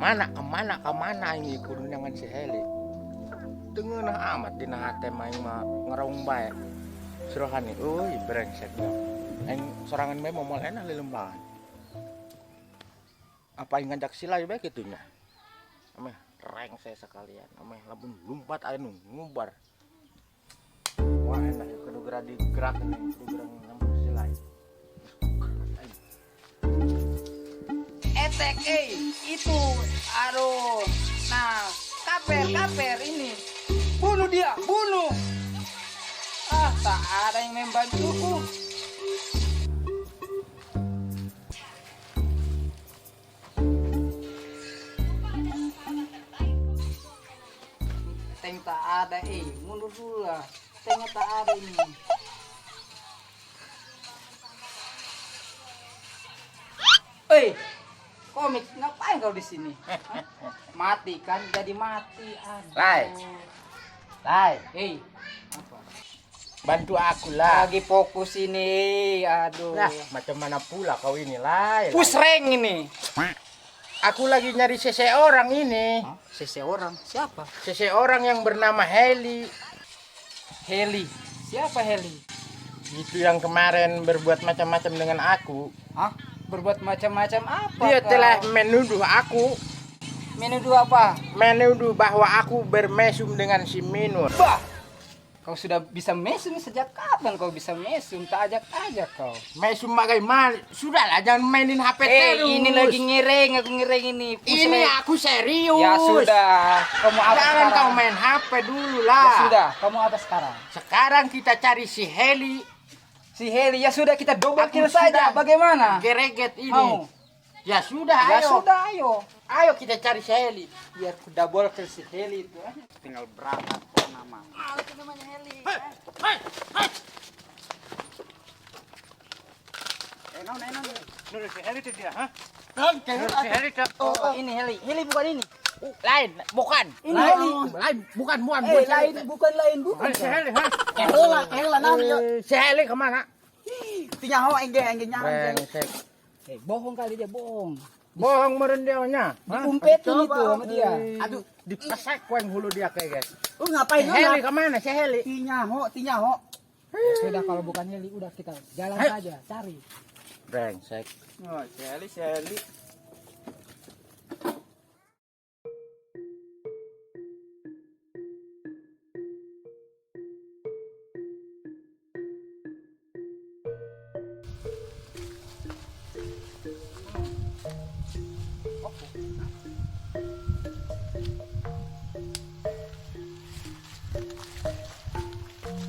Mana kemana kemana ini kudu dengan si Heli. Tengenah amat dina hate main mah ngerong bae. Suruhan nih, euy brengsek dia. Aing sorangan bae momol enak lelembahan. Apa aing ngajak sila bae kitu nya. Ameh rengsek sekalian, ameh lamun lumpat aing ngubar. Wah enak kudu geura digerak kudu geura ngambil sila. Etek, itu, aduh, nah, kaper ini, bunuh dia, bunuh. Ah, tak ada yang membantuku. Tank tak ada, mundur dulu lah. Tanknya tak ada ini. Komik, ngapain kau di sini? Hah? Mati kan, jadi mati. Aduh. Lai. Lai. Hei, apa? Bantu aku lah. Lagi fokus ini, aduh. Lah, macam mana pula kau ini, Lai? Push rank ini. Aku lagi nyari seseorang ini. Hah? Seseorang? Siapa? Seseorang yang bernama Heli. Heli. Siapa Heli? Itu yang kemarin berbuat macam-macam dengan aku. Hah? Berbuat macam-macam apa? Dia kau? telah menuduh aku. Menuduh apa? Menuduh bahwa aku bermesum dengan si Minur. Bah! Kau sudah bisa mesum sejak kapan kau bisa mesum? Tak ajak-ajak kau. Mesum bagaimana? Sudahlah, jangan mainin HP terus. Ini lagi ngereng, aku ngereng ini. Pusing. Ini aku serius. Ya sudah, kamu apa Jangan sekarang? kau main HP dulu lah. Ya sudah, kamu apa sekarang? Sekarang kita cari si Heli. Si Heli, ya sudah kita double Aku kill saja. sudah Bagaimana? Gereget ini. Mau? Ya sudah, Ya ayo. sudah, ayo. Ayo kita cari si Heli. Biar ku double kill si Heli itu. Tinggal berangkat kok nama. Ah, itu namanya Heli. Hei, hei. Non. Nurut si Heli itu dia, hah? Nurut si Heli itu. Oh, ini Heli. Heli bukan ini. Lain, bukan. Ini lain, Heli. Lain, bukan, bukan. Lain, bukan lain, bukan. Si Heli, hah? Hela nah. Si Heli kemana? Tinyaho engge nyaho. Brengsek. Bohong kali dia, bohong. Bohong meren dia nya. Diumpetin itu sama dia. Aduh, dipesek kueng hulu dia kayak guys. Lu ngapain Si lu? Heli kemana? Si Heli. Tinyaho, tinyaho. Sudah kalau bukan Heli udah kita jalan Ayo. saja, cari. Brengsek. Oh, si Heli, si Heli.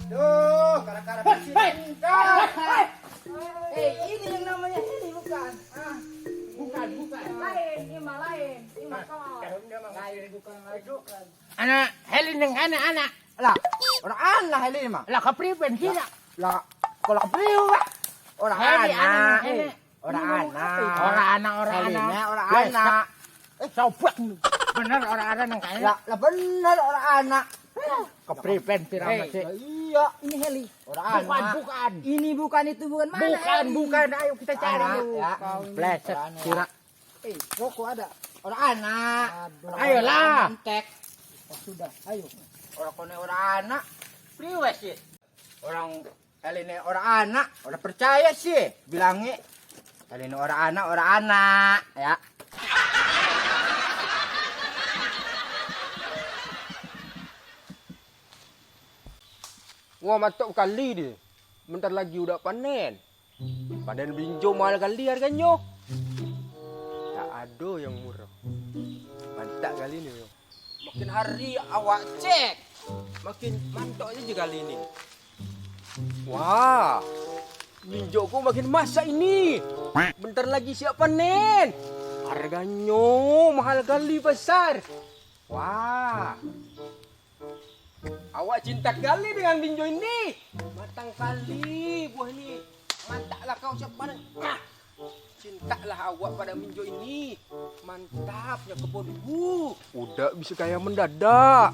Duh, gara-gara Ini yang namanya Heli bukan? Ah. Bukan, bukan. Lain, ini mah lain, ini mah kau. Lain bukan, lain bukan. Anak Heli neng anak anak. Lah, orang anak Heli mah. Lah kepriben sih lah. Lah, kalau kepriu, Pak. Orang Heli anak. anak. Orang anak. Orang anak, orang anak. Orang anak. Sobek. Bener orang anak neng kayaknya. Lah, lah bener orang anak. Kepriben pirama sih. Iya, Ini Heli. orang Bukan, anak. bukan. Ini bukan itu bukan mana? Bukan, Heli? bukan. Ayo kita cari. Anak, ya. Bleset. Kira. Rokok ada. Orang anak. Aduh. Ayolah. Entek. Oh, sudah, ayo. Orang kone orang anak. Priwe sih. Orang Heli orang anak, orang percaya sih. Bilangnya Heli orang anak, orang anak, ya. Wah mantap kali dia. Bentar lagi udah panen. Panen blinjo mahal kali harganya. Tak ada yang murah. Mantap kali ni. Yo. Makin hari awak cek, makin mantap aja kali ni. Wah, blinjoku makin masak ini. Bentar lagi siap panen. Harganya mahal kali pasar. Wah. Awak cinta kali dengan blinjo ini. Matang kali buah ini. Mantaplah kau siap panen. Ah, cintalah awak pada blinjo ini. Mantapnya kebunku. Udah bisa kaya mendadak.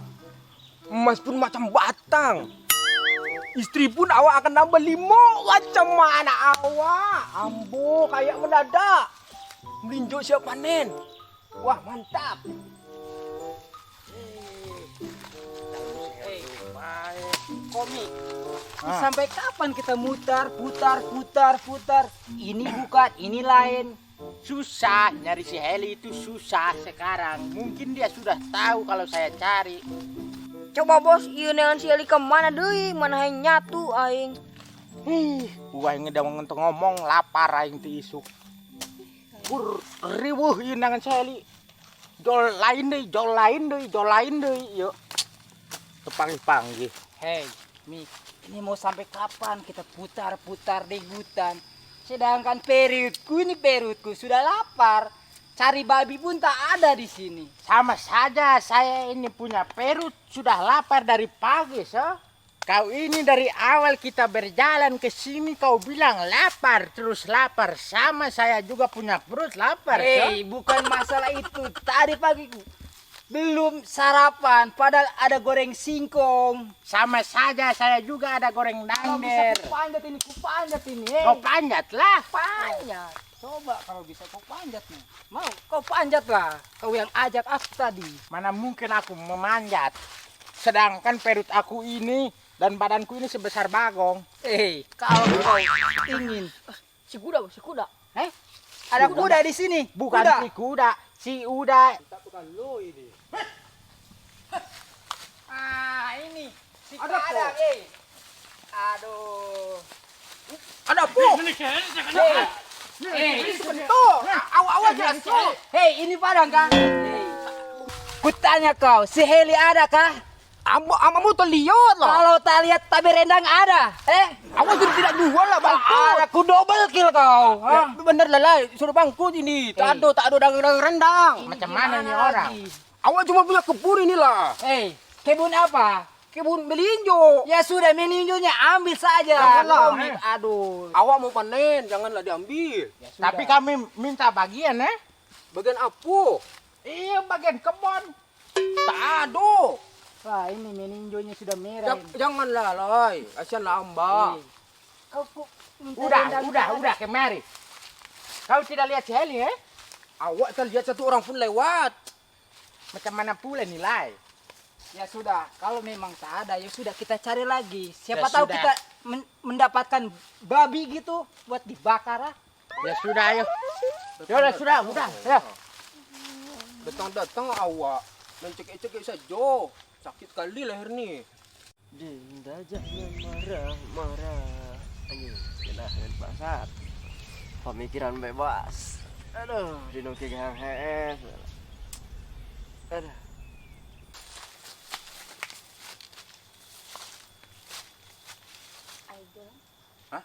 Emas pun macam batang. Istri pun awak akan nambah 5. Macam mana awak? Ambo kayak mendadak. Melinjo siap panen. Wah, mantap. Komik. Sampai kapan kita mutar, putar, putar, putar? Ini bukan, ini lain. Susah nyari si Heli itu susah sekarang. Mungkin dia sudah tahu kalau saya cari. Coba bos, ieu neangan si Heli kemana deui? Mana hayang nyatu aing. Ih, gua ngedang ngomong lapar aing ti isuk. Pur riweuh ieu nangan si Heli. Jol lain deui, jol lain deui, jol lain deui ieu. Tepanggih-panggih. Hei, Mik, ini mau sampai kapan kita putar-putar di hutan? Sedangkan perutku ini perutku sudah lapar. Cari babi pun tak ada di sini. Sama saja saya ini punya perut sudah lapar dari pagi, so. Kau ini dari awal kita berjalan ke sini kau bilang lapar terus lapar. Sama saya juga punya perut lapar, so. Hei, bukan masalah itu. Tadi pagi belum sarapan, padahal ada goreng singkong. Sama saja saya juga ada goreng Kalau bisa dangder. ku panjat ini, ku panjat ini. Hei. Kau panjat lah. Panjat. Coba kalau bisa kau panjat nih. Mau, kau panjat lah. Kau yang ajak aku tadi. Mana mungkin aku memanjat. Sedangkan perut aku ini dan badanku ini sebesar bagong. Kalau kau ingin. Si kuda, bos, si kuda. Ada kuda di sini. Bukan kuda. si kuda, si uda. Ah, ini si Ada kadang, eh. Aduh. Ada apa? Hei, Ini sebentar. Awak-awak jelas tu. hei, ini padang kah? Hei. Kutanya kau, si Heli ada kah? Ambo amamu terlihat lah. Kalau tak lihat tabe rendang ada. Awak sudah tidak jual lah bangkut. Ada ku double kill kau. Ya, bener lah lah, suruh bangkut ini. Tak ada, tak ada dagang-dagang rendang. Macam mana nih orang? Awak cuma punya kebun inilah. Hei, kebun apa? Kebun melinjo. Ya sudah, melinjonya ambil saja. Janganlah. Komik, aduh. Awak mau panen, janganlah diambil. Ya sudah. Tapi kami minta bagian eh. Bagian apa? Iya bagian kebun. Tak ada. Wah, ini meninjonya sudah merah. ini. Janganlah lah, kasihan lah amba. Hei. Kau kok minta Udah, rendang udah, tak ada? udah kemari. Kau tidak lihat si Heli eh? Awak tak lihat satu orang pun lewat. Macam mana pula nilai? Ya sudah, kalau memang tak ada, ya sudah kita cari lagi. Siapa Ya tahu sudah. kita mendapatkan babi gitu buat dibakar. Ah. Ya sudah ayo. Ya udah, sudah, udah. Ya. Datang-datang awak mencekik-cekik saja. Sakit sekali leher ni. Dinda jangan marah-marah. Anjing, kena pasar. Pemikiran bebas. Aduh, dinoki gehang hees. Aduh. Hah?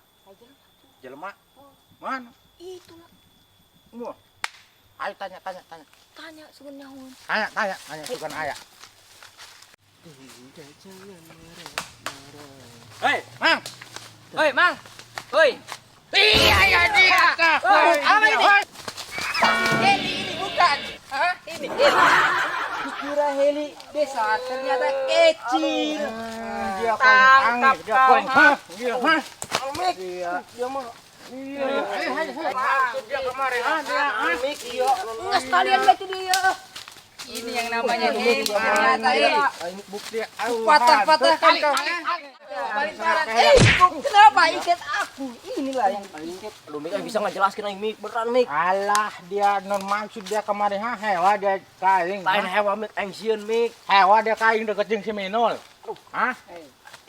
Jelema? Mana? Itu lah. Wah. Ayo tanya, tanya, tanya. Tanya sebenarnya. Tanya, tanya, tanya bukan ayah. Dinda jangan marah-marah. Hei, Mang. Hoi, Mang. Hoi. Iya, iya dia. Hoi, apa ini? Heli ini bukan. Hah? Ini Heli. Kukira Heli besar, ternyata kecil. Dia Tangkap dia kau, kong. ha? Hah? Dia, hah? Iya. Dia mah. Iya. Maksud dia kemarin, hah? Dia, hah? Enggak sekalian berarti dia. Ini yang namanya Heli ternyata ini. Ini bukti. Patah-patahkan kau. Paling parah. Kenapa ikat aku? Inilah yang ikat. Aduh, Mik, bisa ngejelaskan aing Mik, beneran Mik. Alah, dia non maksud dia kemarin, hah? Hewa dia kaing. Lain hewa Mik, aing sieun Mik. Hewa dia kaing deket jeung si Minul. Hah?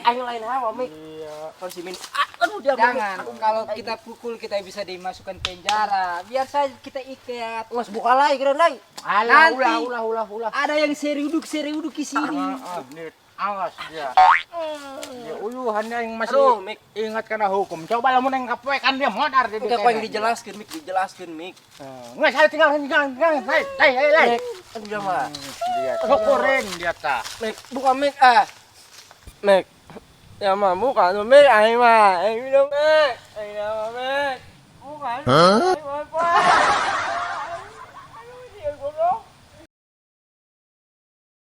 Aing lain hewa Mik. Iya. Kan si Min, aduh dia Mik. Jangan, kalau kita pukul kita bisa dimasukkan penjara. Biar saja kita ikat. Nges buka lagi keren lagi. Alah, Nanti. ulah, ulah, ulah, ulah. Ada yang seriuduk-seriuduk di sini. Ah, nih, awas dia. Dia uyuhan dia yang masih Aduh, Mik. ingat kena hukum. Coba lamun yang kapoe kan dia modar di Enggak kau yang dijelaskan Mik, dijelaskan Mik. Enggak, saya tinggal tinggal tinggal. Hei, hei, hei, hei. Mik, aduh dia mah. Dia syukurin dia ta. Mik, buka Mik ah. Mik. Ya mah buka tuh Mik, aing mah. Aing minum Mik. Aing mah Mik. Bukan.